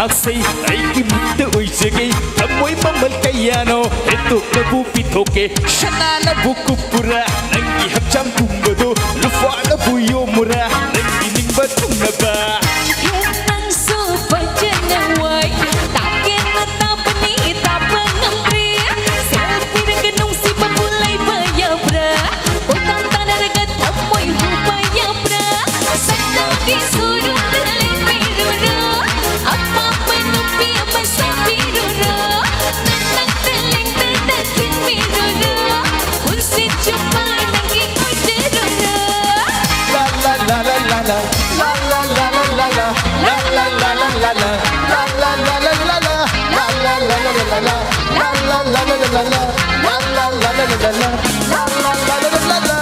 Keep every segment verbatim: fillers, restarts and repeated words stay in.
ꯑꯁꯩ ꯑꯩꯒꯤ ꯃꯤꯠꯇ ꯑꯣꯏꯖꯒꯦ꯫ ꯊꯃꯣꯏ ꯃꯃꯜ ꯀꯌꯥꯅꯣ ꯍꯦꯟꯗꯣꯛꯅꯕꯨ ꯄꯤꯊꯣꯛꯀꯦ꯫ ꯁꯅꯥꯅꯕꯨ ꯀꯨꯞꯄꯨꯔꯥ ꯅꯪꯒꯤ ꯍꯛꯆꯥꯡ ꯄꯨꯝꯕꯗꯣ, ꯂꯨꯄꯥꯅꯕꯨ ꯌꯣꯝꯃꯨꯔꯥ ꯅꯪꯒꯤ ꯅꯤꯡꯕ ꯊꯨꯡꯅꯕ꯫ ꯍꯦ, ꯅꯪꯁꯨ ꯐꯖꯅ ꯋꯥꯏ꯫ ꯇꯥꯛꯀꯦꯅ ꯇꯥꯕꯅꯤ, ꯇꯥꯕ ꯉꯝꯗ꯭ꯔꯦ꯫ ꯁꯦꯜ ꯄꯤꯔꯒ ꯅꯨꯡꯁꯤꯕꯕꯨ ꯂꯩꯕ ꯌꯥꯕ꯭ꯔꯥ? ꯀꯣꯏꯇꯥꯟ ꯇꯥꯟꯅꯔꯒ ꯊꯃꯣꯏ ꯍꯨꯕ ꯌꯥꯕ꯭ꯔꯥ? ꯁꯅꯥꯒꯤ ꯁꯣꯔꯨꯝꯗ ꯂꯦꯞꯄꯤꯔꯨꯔꯣ꯫ ꯑꯄꯥꯝꯕ ꯅꯨꯄꯤ ꯑꯃ ꯁꯥꯕꯤꯔꯨꯔꯣ꯫ ꯅꯅꯥꯛꯇ ꯂꯦꯡꯗꯅ ꯊꯤꯟꯕꯤꯔꯨꯔꯣ꯫ ꯄꯨꯟꯁꯤ ꯆꯨꯞꯄ ꯅꯪꯒꯤ ꯑꯣꯏꯖꯔꯨꯔꯣ꯫ La la la la la la. La la la la la la. La la la la la la. La la la la la la. La la la la la la. La la la la la la. La la la la la la. La la la la la la. La la la la la la.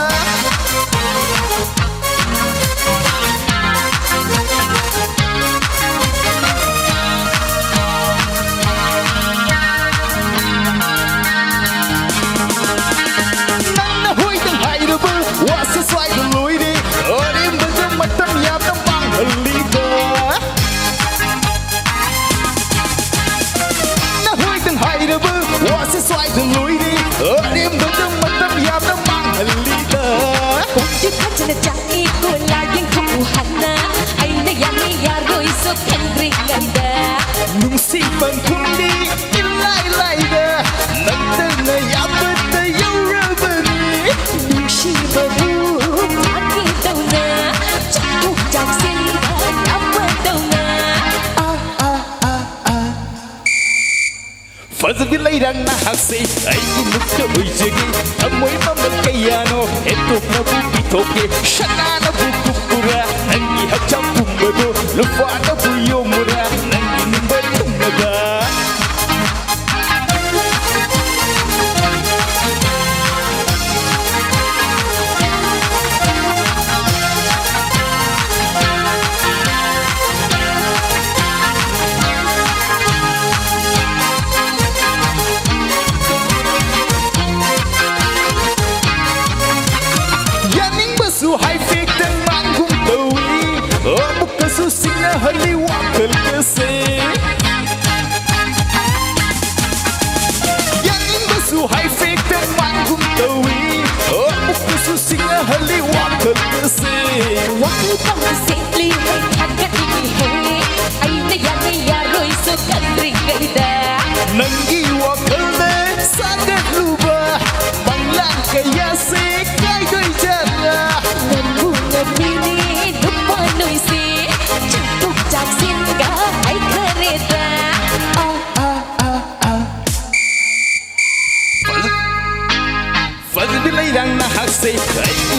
ꯅꯪꯅ ꯍꯣꯏꯗ ꯍꯥꯏꯔꯕ ꯋꯥꯁꯦ ꯁ꯭ꯋꯥꯏꯗ ꯂꯣꯏꯔꯦ꯫ ꯑꯔꯦꯝꯕꯗ ꯃꯇꯝ ꯌꯥꯝꯅ ꯃꯥꯡꯍꯜꯂꯤꯗ꯫ ꯅꯍꯣꯏꯗꯪ ꯍꯥꯏꯔꯕ ꯋꯥꯁꯦ ꯁ꯭ꯋꯥꯏꯗ ꯂꯣꯏꯔꯦ꯫ ꯑꯔꯦꯝꯕꯗ ꯃꯇꯝ ꯌꯥꯝꯅ ꯃꯥꯡꯍꯜꯂꯤꯗ꯫ ꯄꯣꯠꯇꯤ ꯐꯖꯅ ꯆꯥꯛꯏꯀꯣ, ꯂꯥꯏꯌꯦꯡꯊꯣꯛꯎ ꯍꯥꯟꯅ꯫ ꯑꯩꯅ ꯌꯥꯅꯤ ꯌꯥꯔꯣꯏꯁꯨ ꯈꯪꯗ꯭ꯔꯤꯉꯩꯗ꯫ ꯅꯨꯡꯁꯤ ꯄꯟꯊꯨꯡꯗꯤ ꯏꯂꯥꯏ ꯂꯥꯏꯗ ꯅꯪꯇꯅ ꯌꯥꯕꯗ ꯌꯧꯔꯕꯅꯤ꯫ ꯅꯨꯡꯁꯤꯕꯕꯨ ꯐꯥꯒꯤꯗꯧꯅ, ꯆꯥꯛꯊꯣꯛ ꯆꯥꯛꯁꯤꯟꯕ ꯌꯥꯕꯗꯧꯅ꯫ ꯑꯥ, ꯑꯥ, ꯑꯥ, ꯑꯥ꯫ ꯐꯖꯕꯤ ꯂꯩꯔꯥꯡ ꯅꯍꯥꯛꯁꯦ ꯑꯩꯒꯤ ꯃꯤꯠꯇ ꯑꯣꯏꯖꯒꯦ꯫ ꯊꯃꯣꯏ ꯃꯃꯜ ꯀꯌꯥꯅꯣ ꯍꯦꯟꯗꯣꯛꯅꯕꯨ ꯄꯤꯊꯣꯛꯀꯦ꯫ ꯁꯅꯥꯅꯕꯨ ꯀꯨꯞꯄꯨꯔꯥ ꯅꯪꯒꯤ ꯍꯛꯆꯥꯡ ꯄꯨꯝꯕꯗꯣ, ꯂꯨꯄꯥꯅꯕꯨ ꯌꯣꯝꯃꯨꯔꯥ ꯅꯪꯒꯤ ꯅꯤꯡꯕ ꯊꯨꯡꯅꯕ꯫ ꯌꯥꯅꯤꯡꯕꯁꯨ ꯍꯥꯏꯐꯦꯠꯇꯪ ꯃꯥꯡꯒꯨꯝ ꯇꯧꯏ, ꯑꯃꯨꯛꯀꯁꯨ ꯁꯤꯡꯅꯍꯜꯂꯤ ꯋꯥꯈꯜꯒꯁꯦ꯫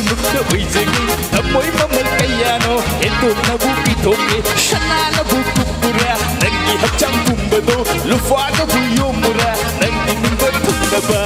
ꯅꯨꯡꯇ ꯑꯣꯏꯖꯒꯦ꯫ ꯊꯃꯣꯏ ꯃꯃꯜ ꯀꯌꯥꯅꯣ ꯍꯦꯟꯗꯣꯛꯅꯕꯨ ꯄꯤꯊꯣꯛꯀꯦ꯫ ꯁꯅꯥꯅꯕꯨ ꯀꯨꯞꯄꯨꯔꯥ ꯅꯪꯒꯤ ꯍꯛꯆꯥꯡ ꯄꯨꯝꯕꯗꯣ, ꯂꯨꯄꯥꯅꯕꯨ ꯌꯣꯝꯃꯨꯔꯥ ꯅꯪꯒꯤ ꯅꯨꯡꯕ ꯊꯨꯡꯅꯕ꯫